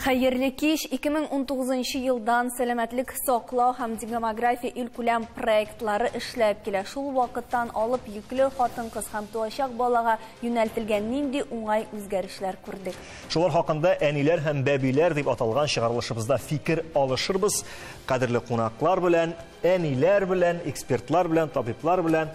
Хәерле кич. 2019 елдан сәламәтлек саклау һәм демография илкүләм проектлары эшләп килә. Шул вакыттан алып йөкле хатын-кыз һәм туачак балага юнәлтелгән нинди уңай үзгәрешләр күрдек. Шулар хакында әниләр һәм бәбиләр дип аталган чыгарылышыбызда фикер алышырбыз. Кадерле кунаклар белән, әниләр белән, экспертлар белән, табиблар белән.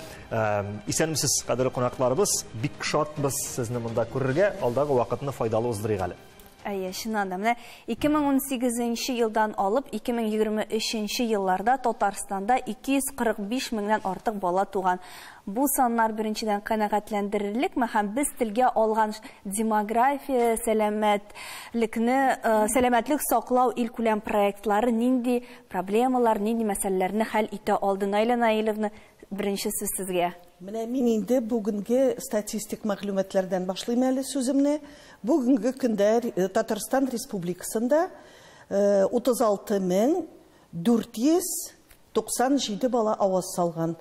Исәнмесез, кадерле кунакларыбыз. Бик шатбыз сезне монда күрергә. Алдагы вакытны файдалы уздырыйк әле. Әйе, чыннан да. Менә 2018 елдан алып 2023 елларда Татарстанда 245 меңнән артык бала туган. Бу саннар беренчедән канәгатьләндерерлекме һәм без телгә алган демография, сәламәтлекне, сәламәтлек саклау илкүләм проектлары нинди проблемалар, нинди мәсьәләләрне хәл итә алды? Наилә Наилевна, беренче сүз сезгә. Менә мин инде бүгенге статистик мәгълүматлардан башлыйм әле сүземне. Бүгенге көндә Татарстан Республикасында 36 497 бала аваз салган.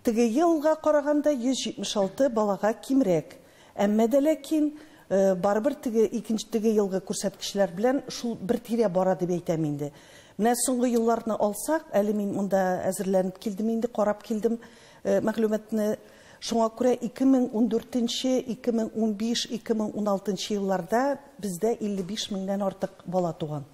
Теге елга караганда 176 балага кимрәк. Әмма дә ләкин барыбер теге икенче теге елгы күрсәткечләр белән шул бер тирә бара дип әйтәм инде. Менә соңгы елларны алсак, әле мин монда әзерләнеп килдем инде, карап килдем мәгълүматны. Шуңа күрә 2014, 2015, 2016 елларда бездә 55 меңнән артык бала туган.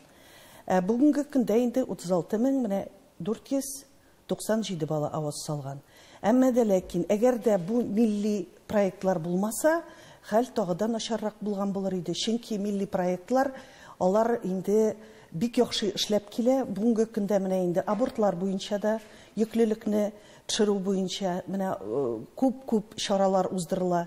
Ә бүгенге көндә инде 36 мең менә 497 бала аваз салган. Әмма дә ләкин әгәр дә бу милли проектлар булмаса, хәл тагы да начаррак булган булыр иде. Чөнки милли проектлар алар инде бик яхшы эшләп килә. Бүгенге көндә менә инде абортлар буенча да, йөклелекне төшерү буенча менә күп-күп чаралар уздырыла.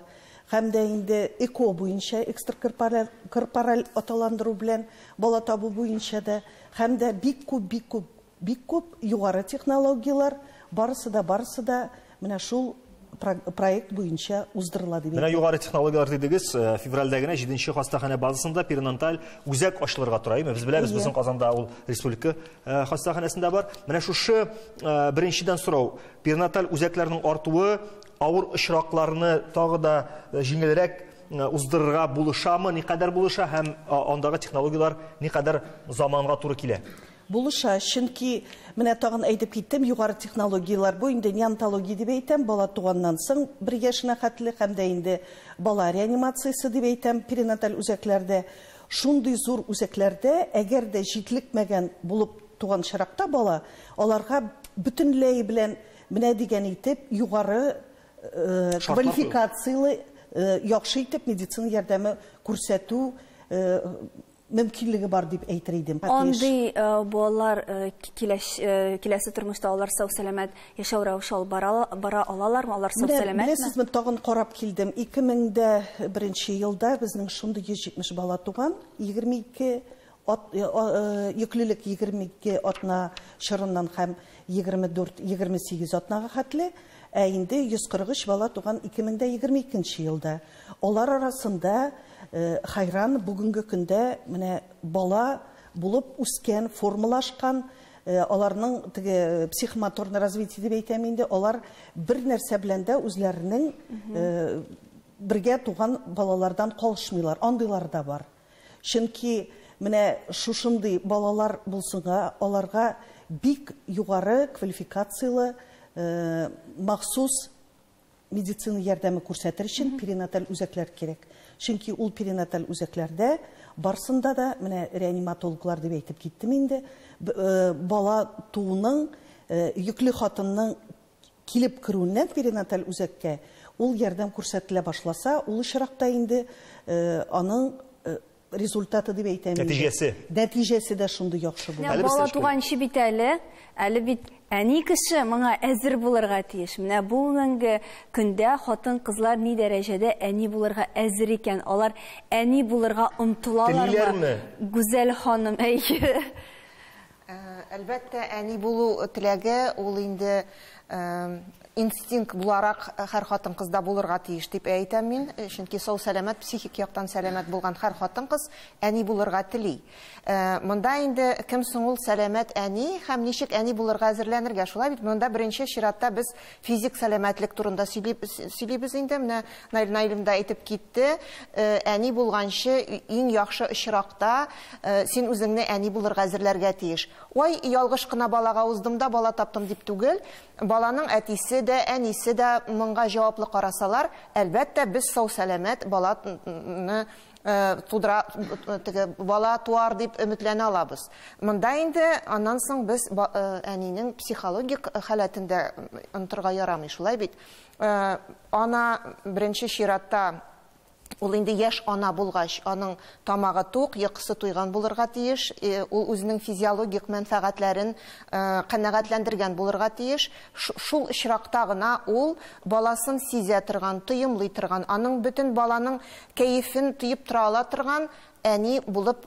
Һәм дә инде ЭКО буенча, экстракорпораль аталандыру белән бала табу буенча да, һәм дә бик күп, бик күп, бик күп югары технологияләр, барысы да, барысы да менә шул проект буенча уздырыла дип Менә әйтәм. югары технологияләр дидегез, февральдә генә 7нче хастаханә базасында перинаталь үзәк ачылырга тора, әйме? Без беләбез, безнең Казанда ул республика хастаханәсендә бар. Менә шушы беренчедән сорау, перинаталь үзәкләрнең артуы авыр очракларны тагы да җиңелрәк уздырырга булышамы, никадәр булыша һәм андагы технологияләр никадәр заманга туры килә? Булыша, чөнки менә тагын әйтеп киттем, югары технологияләр бу инде неонатология дип әйтәм, бала туганнан соң бер яшенә хәтле һәм дә инде бала реанимациясе дип әйтәм, перинаталь үзәкләрдә. Шундый зур үзәкләрдә, әгәр дә җитлекмәгән булып туган чиракта бала, аларга бөтенләй белән менә дигән итеп югары Шартлар квалификацияле, яхшы итеп медицина ярдәме күрсәтү мөмкинлеге бар дип әйтер идем. Андый балалар киләсе тормышта алар сау-сәламәт яшәү рәвеше алып бара алалармы? Алар Менә сау-сәламәтме? беләсезме, тагын карап килдем. Ике мең дә беренче елда безнең шундый 170 бала туган, 22 йөклелек 22 атна чорыннан һәм 24, 28 атнага хәтле, ә инде 143 бала туган ике мең дә егерме икенче елда. Алар арасында хайран бүгенге көндә менә бала булып үскән, формалашкан, аларның теге психомоторный развитие дип әйтәм инде, алар бер нәрсә белән дә үзләренең, бергә туган балалардан калышмыйлар. Андыйлар да бар. Чөнки менә шушындый балалар булсынга, аларга бик югары квалификацияле махсус медицина ярдәме күрсәтер өчен перинаталь үзәкләр кирәк. Чөнки ул перинаталь үзәкләрдә барсында да менә реаниматологлар дип әйтеп киттем инде, бала тууның, йөкле хатынның килеп керүеннән перинаталь үзәккә ул ярдәм күрсәтелә башласа, ул очракта инде аның результаты дип әйтәм инде. Нәтиҗәсе. Нәтиҗәсе дә шундый яхшы була. Менә Әле без бала тәшкил. туганчы бит әле, әле бит әни кеше моңа әзер булырга тиеш. Менә бүгенге көндә хатын-кызлар ни дәрәҗәдә әни булырга әзер икән? Алар әни булырга омтылалармы? Телиләрме? Гүзәл ханым, әйе. Әлбәттә, әни булу теләге ул инде Инстинкт буларак һәр хатын-кызда булырга тиеш дип әйтәм мин, чөнки сау сәламәт, психик яктан сәламәт булган һәр хатын-кыз әни булырга тели. Монда инде кем соң ул сәламәт әни һәм ничек әни булырга әзерләнергә? Шулай бит, монда беренче чиратта без физик сәламәтлек турында сөйлибез инде. Менә Наил Наилем дә әйтеп китте, әни булганчы иң яхшы очракта син үзеңне әни булырга әзерләргә тиеш. Ой, ялгыш кына балага уздым да бала таптым дип түгел, баланың әтисе дә, әнисе дә моңа җаваплы карасалар, әлбәттә, без сау сәламәт баланы тудыра, теге бала туар дип өметләнә алабыз. Монда инде аннан соң без әнинең психологик халәтен дә онытырга ярамый, шулай бит. Ана беренче чиратта ул инде яшь ана булгач, аның тамагы тук, йокысы туйган булырга тиеш, ул үзенең физиологик мәнфәгатьләрен канәгатьләндергән булырга тиеш. Шул очракта гына ул баласын сизә торган, тоемлый торган, аның бөтен баланың кәефен тоеп тора ала торган әни булып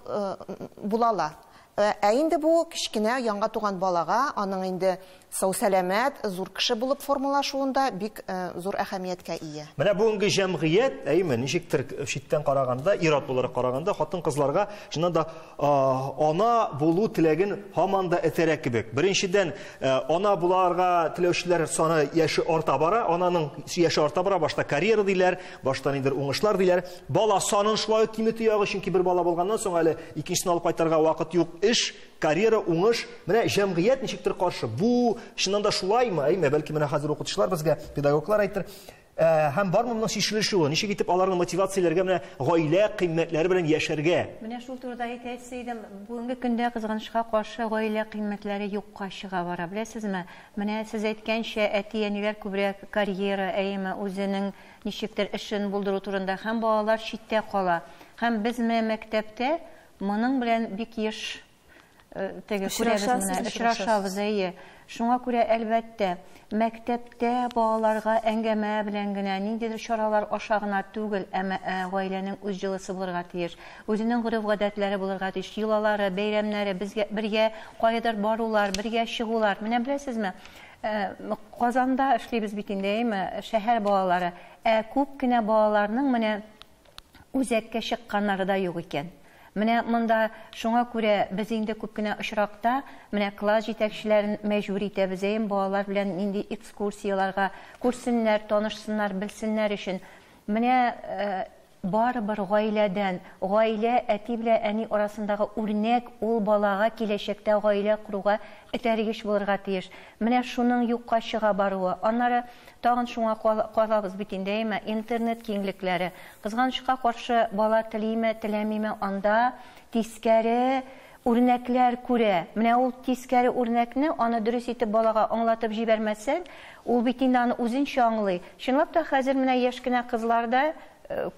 була ала. Ә инде бу кечкенә яңа туган балага аның инде сау сәламәт, зур кеше булып формалашуында бик зур әһәмияткә ия. Менә бүгенге җәмгыять, әйме, ничектер читтән караганда, ир-ат буларак караганда, хатын-кызларга чыннан да ана булу теләген һаман да этәрә кебек. Беренчедән, ана буларга теләүчеләр саны яше арта бара, ананың яше арта бара, башта карьера диләр, башта ниндидер уңышлар диләр. Бала санын шулай ук киметү ягы, чөнки бер бала булганнан соң әле икенчесен алып кайтарга вакыт юк. Эш, карьера, уңыш, менә җәмгыять ничектер каршы. Бу чыннан да шулаймы? Әйме, бәлки менә хәзер укытучылар безгә, педагоглар әйтер. Һәм бармы моның чишелеше юлы? Ничек итеп аларны мотивацияләргә, менә гаилә кыйммәтләре белән яшәргә? Менә шул турыда әйтәсе идем. Бүгенге көндә кызганычка каршы гаилә кыйммәтләре юкка чыга бара, беләсезме? Менә сез әйткәнчә, әти-әниләр күбрәк карьера, әйеме, үзенең ничектер эшен булдыру турында, һәм балалар читтә кала. Һәм без менә мәктәптә моның белән бик еш теге күрәбез, менә очрашабыз, әйе. Шуңа күрә, әлбәттә, мәктәптә балаларга әңгәмә белән генә, ниндидер чаралар аша гына түгел, әмма гаиләнең үз җылысы булырга тиеш, үзенең гореф-гадәтләре булырга тиеш, йолалары, бәйрәмнәре, безгә бергә каядыр барулар, бергә чыгулар. Менә беләсезме, Казанда эшлибез бит инде, әйеме, шәһәр балалары. Ә күп кенә балаларның менә үзәккә чыкканнары да юк икән. Менә монда шуңа күрә без инде күп кенә очракта менә класс җитәкчеләрен мәҗбүр итәбез, әйе, балалар белән нинди экскурсияләргә күрсеннәр, танышсыннар, белсеннәр өчен. Менә барыбер гаиләдән, гаилә әти белән әни арасындагы үрнәк ул балага киләчәктә гаилә коруга этәргеч булырга тиеш. Менә шуның юкка чыга баруы. Аннары тагын шуңа калабыз бит инде, әйме, интернет киңлекләре. Кызганычка каршы бала телиме, теләмиме, анда тискәре үрнәкләр күрә. Менә ул тискәре үрнәкне аны дөрес итеп балага аңлатып җибәрмәсәң, ул бит инде аны үзенчә аңлый. Чынлап та хәзер менә яшь кенә кызлар да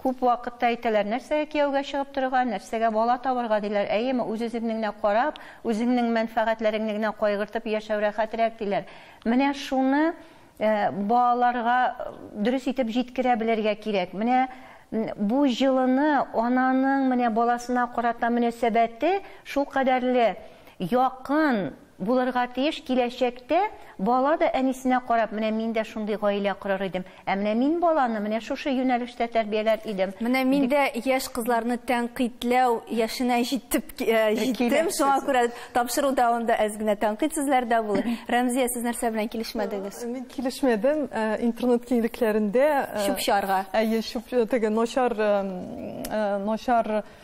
күп вакытта әйтәләр, нәрсәгә кияүгә чыгып торырга, нәрсәгә бала табырга диләр. Әйеме, үз-үзеңне генә карап, үзеңнең мәнфәгатьләреңне генә кайгыртып яшәү рәхәтрәк диләр. Менә шуны балаларга дөрес итеп җиткерә белергә кирәк. Менә бу җылыны ананың менә баласына карата мөнәсәбәте шул кадәрле якын булырга тиеш, киләчәктә бала да әнисенә карап, менә мин дә шундый гаилә корыр идем, ә менә мин баланы менә шушы юнәлештә тәрбияләр идем. Менә мин дә яшь кызларны тәнкыйтьләү яшенә җиттем, шуңа күрә тапшыру дәвамында әз генә тәнкыйть сүзләр дә булыр. Рәмзия, сез нәрсә белән килешмәдегез? Мин килешмәдем. Интернет киңлекләрендә чүп-чарга. Әйе, чүп, теге начар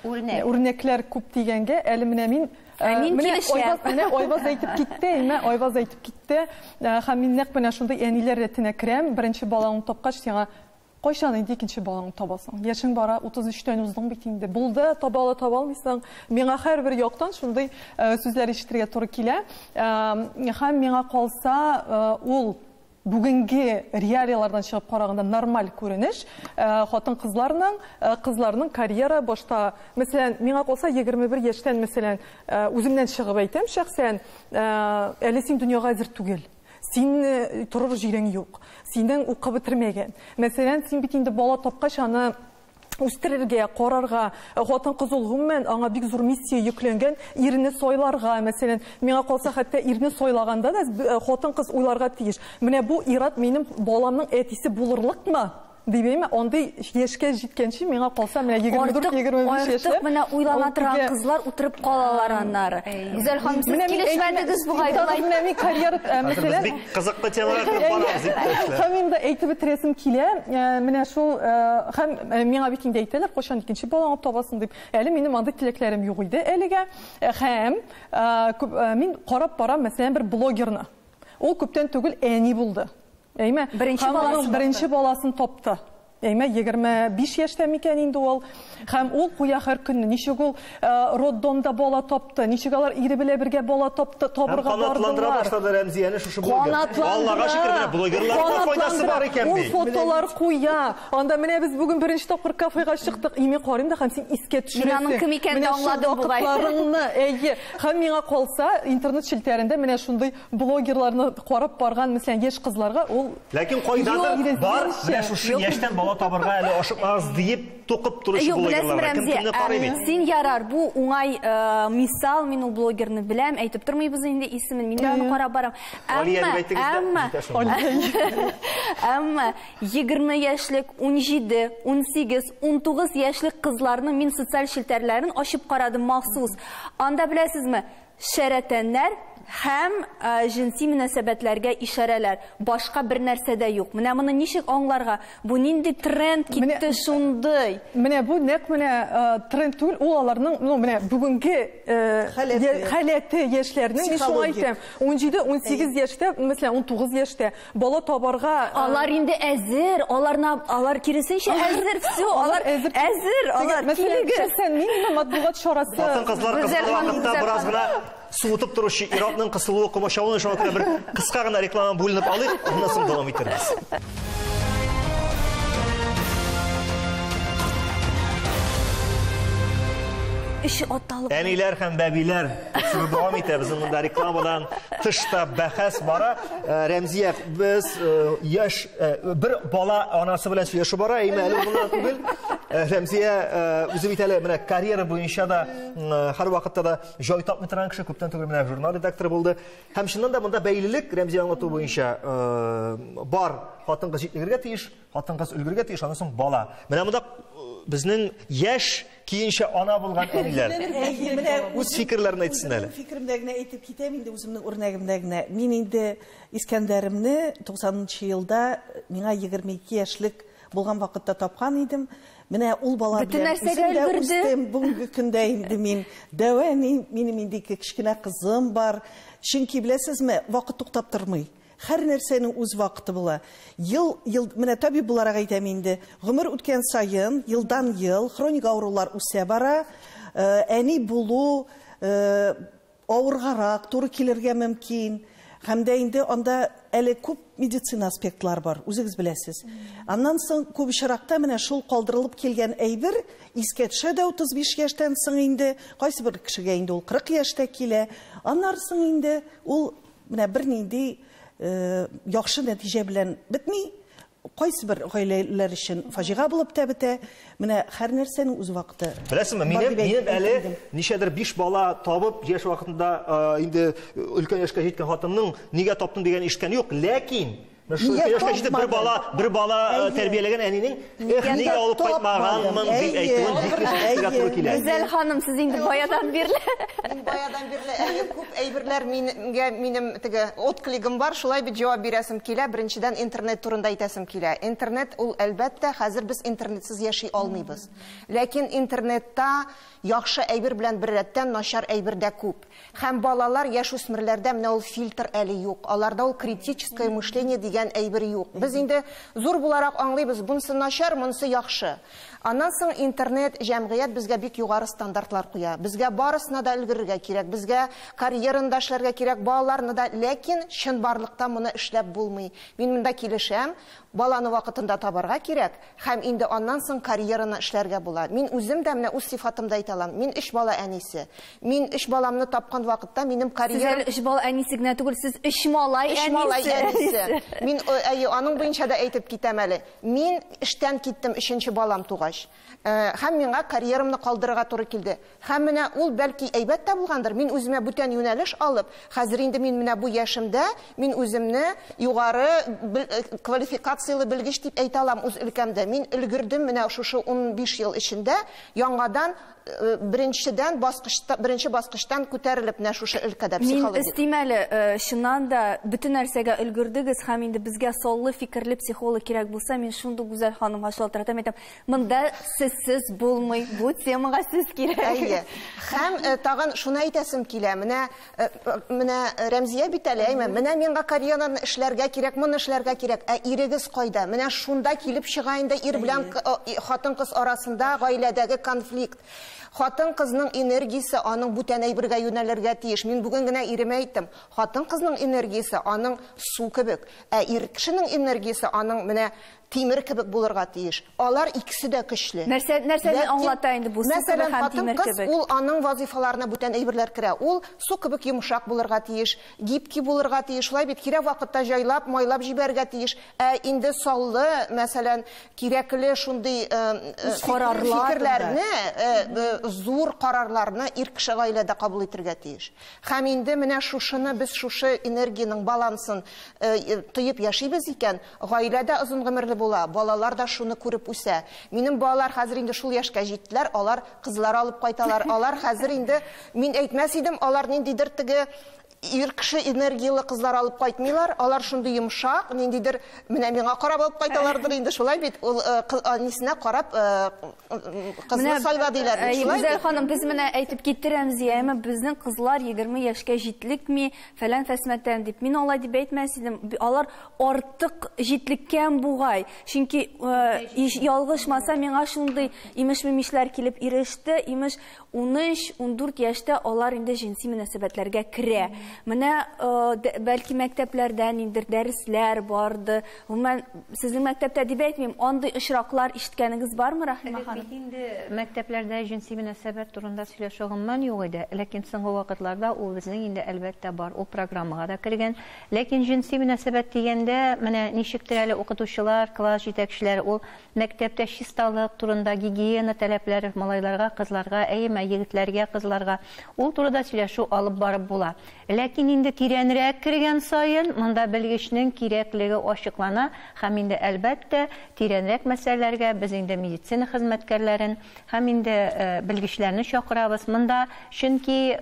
үрнәкләр күп дигәнгә, әле менә мин Мин килешәм. Менә Айваз әйтеп китте, әйме, Айваз әйтеп китте. Һәм мин нәкъ менә шундый әниләр рәтенә керәм. Беренче балаңны тапкач, сиңа кайчан инде икенче балаңны табасың? Яшең бара, 33-тән уздың бит инде. Булды, таба ала, таба алмыйсың. Миңа һәрбер яктан шундый сүзләр ишетергә туры килә. Һәм миңа калса, ул бүгенге реалиялардан чыгып караганда нормаль күренеш. Хатын-кызларның, кызларның карьера башта, мәсәлән, миңа калса 21 яшьтән, мәсәлән, үземнән чыгып әйтәм, шәхсән, әле син дөньяга әзер түгел. Син торыр җирең юк. Синең укып бетермәгән. Мәсәлән, син бит инде бала тапкач, аны үстерергә, карарга, хатын-кыз ул гомумән аңа бик зур миссия йөкләнгән, ирне сайларга, мәсәлән, миңа калса хәтта ирне сайлаганда да хатын-кыз уйларга тиеш. Менә бу ир-ат минем баламның әтисе булырлыкмы? Дибәйме, андый яшькә җиткәнче миңа калса менә 24-25 яшьтә. Артык менә уйлана торган кызлар утырып калалар аннары. Гүзәл ханым, сез килешмәдегез бугай. Менә мин карьера, мәсәлән, бик кызыклы темага кереп барабыз иптәшләр. Һәм инде әйтеп бетерәсем килә, менә шул һәм миңа бит инде әйтәләр, кайчан икенче балаңны табасың дип. Әле минем андый теләкләрем юк иде әлегә. Һәм мин карап барам, мәсәлән, бер блогерны. Ул күптән түгел әни булды. Әйме, беренче баласын тапты. Әйме, 25 яшьтә микән инде ул. Һәм ул куя һәр көнне. Ничек ул роддомда бала тапты, ничек алар ире белән бергә бала тапты, табырга бардылар. Канатландыра башлады Рәмзияне шушы блогер. Аллага шөкер, менә блогерларның файдасы бар икән бит. Ул фотолар куя. Анда менә без бүген беренче тапкыр кафега чыктык. Име карыйм да һәм син искә төшерәсең. Мин аның кем икәнен аңладым бугай. Әйе. Һәм миңа калса, интернет челтәрендә менә шундый блогерларны карап барган, мәсәлән, яшь кызларга ул. Ләкин кайдадыр бар, менә шушы яшьтән бала табырга әле ашыкмагыз диеп тукып торучы блогерлар. Кем кемне карый бит? Син ярар, бу уңай мисал, мин ул блогерны беләм, әйтеп тормыйбыз инде исемен, мин аны карап барам. Әмма 20 яшьлек, 17, 18, 19 яшьлек кызларның мин социаль челтәрләрен ачып карадым махсус. Анда беләсезме, шәрәтәннәр һәм җенси мөнәсәбәтләргә ишарәләр. Башка бер нәрсә дә юк. Менә моны ничек аңларга? Бу нинди тренд китте шундый? Менә бу нәкъ менә тренд түгел, ул аларның, ну, менә бүгенге халәте яшьләрнең, мин шуңа әйтәм, 17-18 яшьтә, мәсәлән, 19 яшьтә бала табарга. Алар инде әзер, алар киресенчә әзер, все, алар әзер, алар килегез. Мәсәлән, мин матбугат чарасы. Хатын-кызлар кызган вакытта бераз гына суытып торучы ир-атның кысылуы комачаулы, шуңа күрә бер кыска гына реклама бүленеп алыйк, аннан соң дәвам итербез. Әниләр һәм бәбиләр тапшыру дәвам итә. Безнең монда рекламадан тышта бәхәс бара. Рәмзия, без яшь бер бала анасы белән сөйләшү бара, әмма әле монда түгел. Рәмзия үзе бит әле менә карьера буенча да һәрвакытта да җай тапмый торган кеше, күптән түгел менә журнал редакторы булды. Һәм чыннан да монда бәйлелек Рәмзия аңлату буенча бар. Хатын-кыз җитлегергә тиеш, хатын-кыз өлгергә тиеш, аннан соң бала. Менә монда безнең яшь киенчә ана булган әниләр. Үз фикерләрен әйтсен әле. Фикеремдә генә әйтеп китәм инде, үземнең үрнәгемдә генә. Мин инде Искәндәремне 90 елда миңа 22 яшьлек булган вакытта тапкан идем. Менә ул бала белән үзем дә үстем. Бүгенге көндә инде мин дәү әни, минем инде ике кечкенә кызым бар. Чөнки беләсезме, вакыт туктап тормый. Һәр нәрсәнең үз вакыты була. Ел, ел, менә табиб буларак әйтәм инде, гомер үткән саен, елдан ел хроник авырулар үсә бара. Әни булу авыргарак туры килергә мөмкин. Һәм дә инде анда әле күп медицина аспектлары бар, үзегез беләсез. Аннан соң күп очракта менә шул калдырылып килгән әйбер искә төшә дә 35 яшьтән соң инде, кайсы бер кешегә инде ул 40 яшьтә килә. Аннан соң инде ул менә бернинди яхшы нәтиҗә белән бетми. Кайсы бер гаиләләр өчен фаҗига булып та бетә. Менә һәр нәрсәнең үз вакыты. Беләсеңме, минем әле ничәдер 5 бала табып, яшь вакытында инде өлкән яшькә җиткән хатынның нигә таптың дигән ишеткән юк, ләкин яшькә җитеп бер бала тәрбияләгән әнинең эх, нигә алып кайтмаганмын дип әйтүен бик еш ишетергә туры килә. Гүзәл ханым, сез инде баядан бирле. Мин баядан бирле, әйе, күп әйберләр минем теге отклигым бар, шулай бит җавап бирәсем килә. Беренчедән, интернет турында әйтәсем килә. Интернет ул әлбәттә, хәзер без интернетсыз яши алмыйбыз. Ләкин интернетта яхшы әйбер белән беррәттән начар әйбер дә күп. Һәм балалар, яшүсмерләрдә менә ул фильтр әле юк. Аларда ул критическое мышление дигән әйбер юк. Без инде зур буларак аңлыйбыз, бунысы начар, монысы яхшы. Аннан соң интернет җәмгыять безгә бик югары стандартлар куя. Безгә барысына да өлгерергә кирәк, безгә карьераны да эшләргә кирәк, балаларны да, ләкин чынбарлыкта моны эшләп булмый. Мин монда килешәм, баланы вакытында табарга кирәк һәм инде аннан соң карьераны эшләргә була. Мин үзем дә менә үз сыйфатымда әйтә алам. Мин 3 бала әнисе. Мин 3 баламны тапкан вакытта минем карьера Сез әле 3 бала әнисе генә түгел, сез 3 малай әнисе. Мин әйе, аның буенча да әйтеп китәм әле. Мин эштән киттем өченче балам тугач. Һәм миңа карьерамны калдырырга туры килде. Һәм менә ул бәлки әйбәт тә булгандыр. Мин үземә бүтән юнәлеш алып, хәзер инде мин менә бу яшемдә мин үземне югары квалификацияле белгеч дип әйтә алам үз өлкәмдә. Мин өлгердем менә шушы 15 ел эчендә яңадан беренчедән баскычта, беренче баскычтан күтәрелеп менә шушы өлкәдә психология. Мин өстим әле, чыннан да бөтен нәрсәгә өлгердегез һәм инде безгә саллы фикерле психолог кирәк булса, мин шундук Гүзәл ханымга шалтыратам, әйтәм, монда сезсез булмый, бу темага сез кирәк. Әйе. Һәм тагын шуны әйтәсем килә, менә менә Рәмзия бит әле, әйме, менә миңа карьераны эшләргә кирәк, моны эшләргә кирәк, ә ирегез кайда? Менә шунда килеп чыга инде ир белән хатын-кыз арасында гаиләдәге конфликт. Хатын-кызның энергиясе аның бүтән әйбергә юнәлергә тиеш. Мин бүген генә иремә әйттем. Хатын-кызның энергиясе аның су кебек, ә ир кешенең энергиясе аның менә тимер кебек булырга тиеш. Алар икесе дә көчле. Нәрсә нәрсәне аңлата инде бу су кебек һәм тимер кебек? Ул аның вазифаларына бүтән әйберләр керә. Ул су кебек йомшак булырга тиеш, гибкий булырга тиеш. Шулай бит кирәк вакытта җайлап, майлап җибәрергә тиеш. Ә инде саллы, мәсәлән, кирәкле шундый фикерләрне, зур карарларны ир кеше гаиләдә кабул итәргә тиеш. Һәм инде менә шушыны без шушы энергиянең балансын тоеп яшибез икән, гаиләдә озын гомерле була, балалар да шуны күреп үсә. Минем балалар хәзер инде шул яшькә җиттеләр, алар кызлар алып кайталар. Алар хәзер инде, мин әйтмәс идем, алар ниндидер теге ир кеше энергиялы кызлар алып кайтмыйлар, алар шундый йомшак, ниндидер менә миңа карап алып кайталардыр инде, шулай бит, ул әнисенә карап кызны сайла диләр бит, шулай бит. Гүзәл ханым, без менә әйтеп китте Рәмзия, әмма безнең кызлар 20 яшькә җитлекми, фәлән фәсмәтән дип. Мин алай дип әйтмәс идем, алар артык җитлеккән бугай. Чөнки ялгышмаса, миңа шундый имеш-мимишләр килеп иреште, имеш 13-14 яшьтә алар инде җенси мөнәсәбәтләргә керә. Менә бәлки мәктәпләрдә ниндидер дәресләр барды. Гомумән, сезнең мәктәптә дип әйтмим, андый очраклар ишеткәнегез бармы, Рәхимә ханым? Бит инде мәктәпләрдә җенси мөнәсәбәт турында сөйләшү гомумән юк иде. Ләкин соңгы вакытларда ул безнең инде әлбәттә бар, ул программага да кергән. Ләкин җенси мөнәсәбәт дигәндә, менә ничектер әле укытучылар, класс җитәкчеләре ул мәктәптә чисталык турында, гигиена таләпләре малайларга, кызларга, әйеме, егетләргә, кызларга ул турыда сөйләшү алып барып була. Ләкин инде тирәнрәк кергән саен монда белгечнең кирәклеге ачыклана һәм инде әлбәттә тирәнрәк мәсьәләләргә без инде медицина хезмәткәрләрен һәм инде белгечләрне чакырабыз монда, чөнки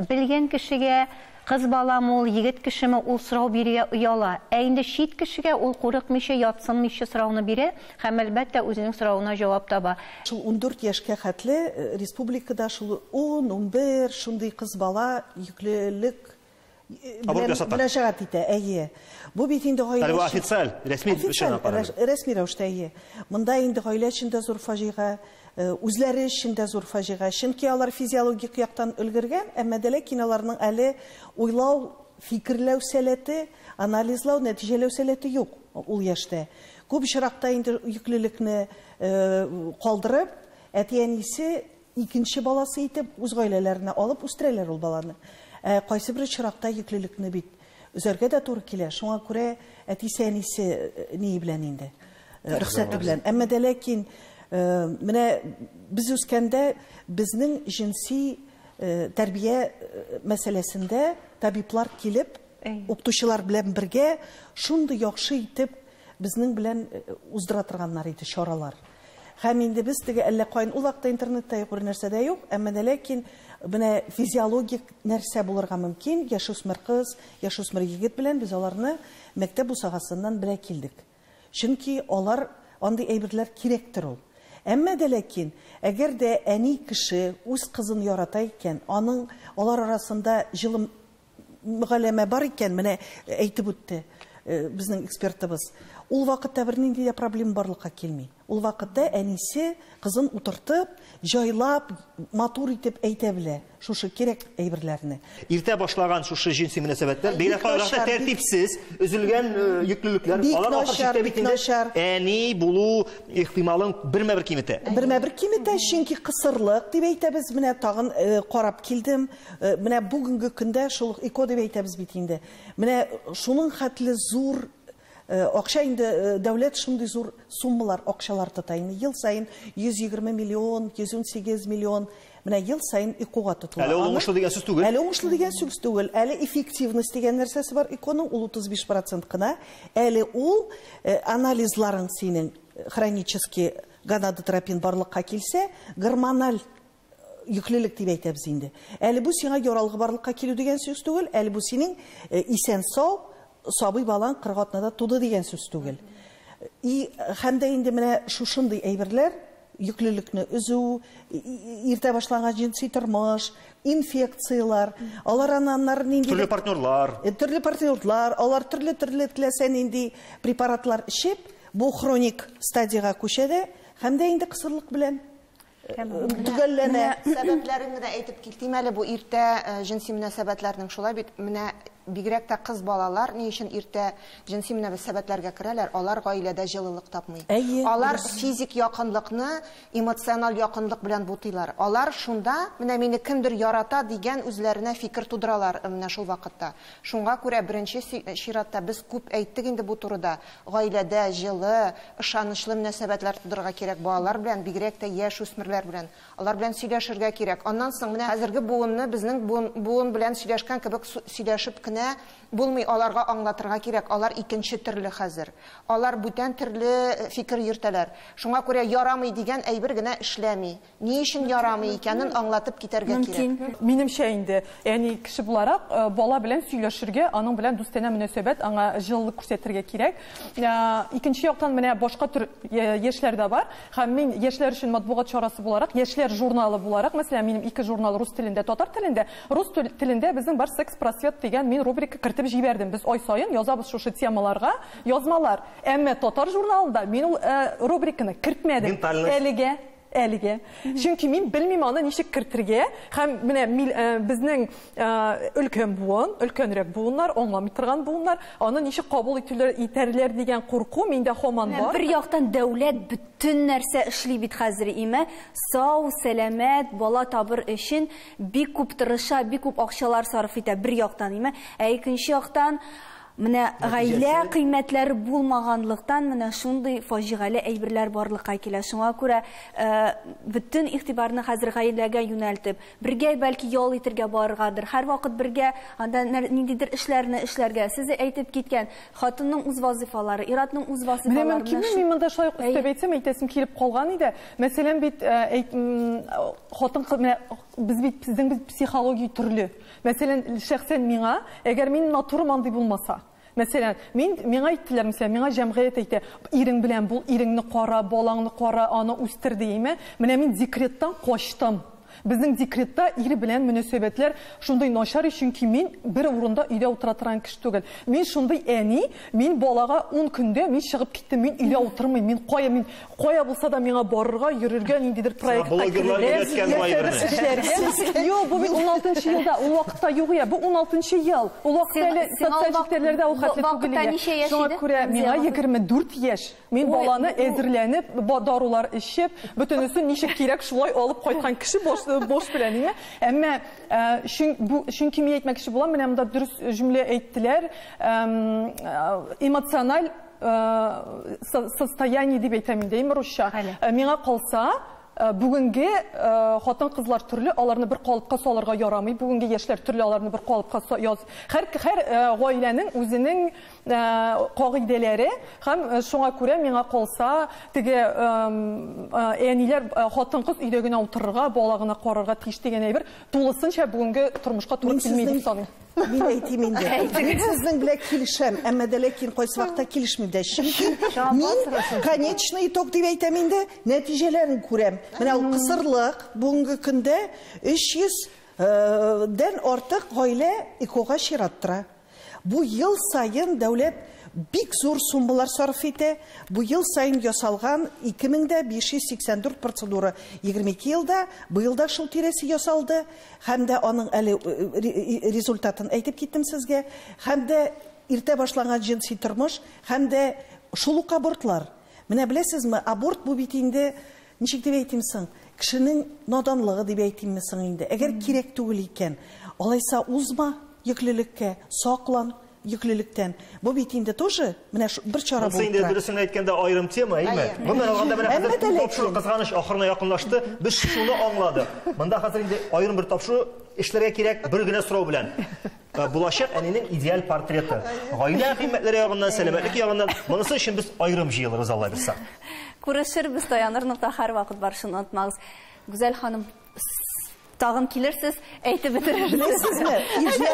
белгән кешегә кыз баламы ул, егет кешеме ул сорау бирергә ояла. Ә инде чит кешегә ул курыкмыйча, ятсынмыйча сорауны бирә һәм әлбәттә үзенең соравына җавап таба. Шул 14 яшькә хәтле республикада шул 10-11 шундый кыз бала йөклелек мөрәҗәгать итә. Әйе. Бу бит инде гаилә. Бу официаль, рәсми рәсми рәвештә, әйе. Монда инде гаилә өчен дә зур фаҗига, үзләре өчен дә зур фаҗига. Чөнки алар физиологик яктан өлгергән, әмма дә ләкин аларның әле уйлау, фикерләү сәләте, анализлау, нәтиҗәләү сәләте юк ул яшьтә. Күп очракта инде йөклелекне калдырып, әти-әнисе икенче баласы итеп үз гаиләләренә алып үстерәләр ул баланы. Кайсы бер очракта йөклелекне бит өзәргә дә туры килә. Шуңа күрә әтисе әнисе ни белән инде, рөхсәте белән. Әмма дә ләкин менә без үскәндә безнең җенси тәрбия мәсьәләсендә табиблар килеп, укытучылар белән бергә шундый яхшы итеп безнең белән уздыра торганнар иде чаралар. Һәм инде без теге әллә каян ул вакытта интернетта юк, бер нәрсә дә юк, әмма дә ләкин менә физиологик нәрсә булырга мөмкин, яшүсмер кыз, яшүсмер егет белән без аларны мәктәп бусагасыннан белә килдек. Чөнки алар андый әйберләр кирәктер ул. Әмма дә ләкин, әгәр дә әни кеше үз кызын ярата икән, аның алар арасында җылы мөгаләмә бар икән, менә әйтеп үтте безнең экспертыбыз. Ул вакытта бернинди дә проблема барлыкка килми. Ул вакытта әнисе кызын утыртып, җайлап, матур итеп әйтә белә шушы кирәк әйберләрне. Иртә башлаган шушы җенси мөнәсәбәтләр, бигрәк тә тәртипсез, өзелгән йөклелекләр, алар ахыр чиктә бит инде әни булу ихтималын бермә-бер киметә. Бермә-бер киметә, чөнки кысырлык дип әйтәбез, менә тагын карап килдем. Менә бүгенге көндә шул ЭКО дип әйтәбез бит инде. Менә шуның хәтле зур Акча инде дәүләт шундый зур суммалар, акчалар тота инде. Ел сайын 120 миллион, 118 миллион, менә ел сайын ИКОга тотыла. Әле ул уңышлы дигән сүз түгел. Әле уңышлы дигән сүз түгел. Әле эффективность дигән нәрсәсе бар ИКОның, ул 35% кына. Әле ул анализларың синең хронический гонадотропин барлыкка килсә, гормональ йөклелек дип әйтәбез инде. Әле бу сиңа яралгы барлыкка килү дигән сүз түгел, әле бу синең исән сау сабый балаң 40 атнада туды дигән сүз түгел. И һәм дә инде менә шушындый әйберләр, йөклелекне өзү, иртә башланган җенси тормыш, инфекциялар, алар аннары нинди төрле партнерлар, төрле партнерлар, алар төрле-төрле теләсә нинди препаратлар эчеп, бу хроник стадиягә күчә дә, һәм дә инде кысырлык белән төгәлләнә. Сәбәпләрен генә әйтеп китим әле, бу иртә җенси мөнәсәбәтләрнең шулай бит, менә бигрәк тә кыз балалар ни өчен иртә җенси мөнәсәбәтләргә керәләр? Алар гаиләдә җылылык тапмый. Алар физик якынлыкны эмоциональ якынлык белән бутыйлар. Алар шунда менә мине кемдер ярата дигән үзләренә фикер тудыралар менә шул вакытта. Шуңа күрә беренче чиратта без күп әйттек инде бу турыда. Гаиләдә җылы, ышанычлы мөнәсәбәтләр тудырырга кирәк балалар белән, бигрәк тә яшь үсмерләр белән. Алар белән сөйләшергә кирәк. Аннан соң менә хәзерге буынны безнең буын белән сөйләшкән кебек сөйләшеп кенә булмый, аларга аңлатырга кирәк. Алар икенче төрле хәзер. Алар бүтән төрле фикер йөртәләр. Шуңа күрә ярамый дигән әйбер генә эшләми. Ни өчен ярамый икәнен аңлатып китәргә кирәк. Минемчә инде, әни кеше буларак, бала белән сөйләшергә, аның белән дустанә мөнәсәбәт, аңа җылылык күрсәтергә кирәк. Икенче яктан менә башка төр яшьләр дә бар. Һәм мин яшьләр өчен матбугат чарасы буларак, яшьләр журналы буларак, мәсәлән, минем ике журнал рус телендә, татар телендә. Рус телендә безнең бар секс-просвет дигән мин рубрика кертеп җибәрдем. Без ай саен язабыз шушы темаларга язмалар. Әмма татар журналында мин ул рубриканы кертмәдем. Әлегә, әлегә. Чөнки мин белмим аны ничек кертергә. Һәм менә безнең өлкән буын, өлкәнрәк буыннар, аңламый торган буыннар, аны ничек кабул итәрләр дигән курку миндә һаман бар. Бер яктан дәүләт бөтен нәрсә эшли бит хәзер, име? Сау, сәламәт бала табыр өчен бик күп тырыша, бик күп акчалар сарыф итә бер яктан, име? Ә икенче яктан менә гаилә кыйммәтләре булмаганлыктан менә шундый фаҗигале әйберләр барлыкка килә. Шуңа күрә бөтен игътибарны хәзер гаиләгә юнәлтеп, бергә бәлки ял итергә барыргадыр, һәрвакыт бергә анда ниндидер эшләрне эшләргә. Сез әйтеп киткән хатынның үз вазифалары, ир-атның үз вазифалары. Менә мөмкинме мин монда шулай ук өстәп әйтсәм, әйтәсем килеп калган иде. Мәсәлән бит хатын-кыз, менә без бит, безнең бит психология төрле. Мәсәлән, шәхсән миңа, әгәр мин натурам андый булмаса, мәсәлән, мин, миңа әйттеләр, мәсәлән, миңа җәмгыять әйтә, ирең белән бул, иреңне кара, балаңны кара, аны үстер дейме. Менә мин декреттан качтым. Безнең декретта ир белән мөнәсәбәтләр шундый начар, чөнки мин бер урында өйдә утыра торган кеше түгел. Мин шундый әни, мин балага 10 көндә мин чыгып киттем, мин өйдә утырмыйм, мин кая, мин кая булса да миңа барырга, йөрергә, ниндидер проектка керергә, эшләргә. Юк, бу бит 16 елда, ул вакытта юк я, бу 16 ел. Ул вакытта әле социаль челтәрләрдә ул хәтле түгел. Шуңа күрә миңа 24 яшь. Мин баланы әзерләнеп, дарулар эчеп, бөтенесен ничек кирәк шулай алып кайткан кеше бош белән, име? Әмма чөнки мин әйтмәкче булам, менә монда дөрес җөмлә әйттеләр, эмоциональ состояние дип әйтәм инде, име русча. Миңа калса, бүгенге хатын-кызлар төрле, аларны бер калыпка салырга ярамый. Бүгенге яшьләр төрле, аларны бер калыпка яз. Һәр гаиләнең үзенең кагыйдәләре һәм шуңа күрә миңа калса, теге әниләр хатын-кыз өйдә генә утырырга, бала гына карарга тиеш дигән әйбер тулысынча бүгенге тормышка туры килми дип саныйм. Мин әйтим инде. Мин сезнең белән килешәм, әмма дә ләкин кайсы вакытта килешмим дә. Чөнки мин конечный итог дип әйтәм инде, нәтиҗәләрен күрәм. Менә ул кысырлык бүгенге көндә 300 дән артык гаилә ИКОга чират тора. Бу ел саен дәүләт бик зур суммалар сарыф итә. Бу ел саен ясалган 2584 процедура 22 елда, быел да шул тирәсе ясалды. Һәм дә аның әле результатын әйтеп киттем сезгә. Һәм дә иртә башланган җенси тормыш, һәм дә шул ук абортлар. Менә беләсезме, аборт бу бит инде, ничек дип әйтим соң, кешенең наданлыгы дип әйтимме соң инде. Әгәр кирәк түгел икән, алайса узма йөклелеккә, саклан. Йөклелектән. Бу бит инде тоже менә бер чара булып тора. Инде дөресен әйткәндә аерым тема, әйме? Гомумән алганда менә хәзер тапшыру кызганыч ахырына якынлашты. Без шуны аңладык. Монда хәзер инде аерым бер тапшыру эшләргә кирәк бер генә сорау белән. Булачак әнинең идеаль портреты. Гаилә кыйммәтләре ягыннан, сәламәтлек ягыннан. Монысы өчен без аерым җыелырбыз, Алла бирса. Күрешербез, таяныр нокта һәрвакыт бар, шуны онытмагыз. Гүзәл ханым, тагын килерсез, әйтеп бетерерсез. Беләсезме, идеаль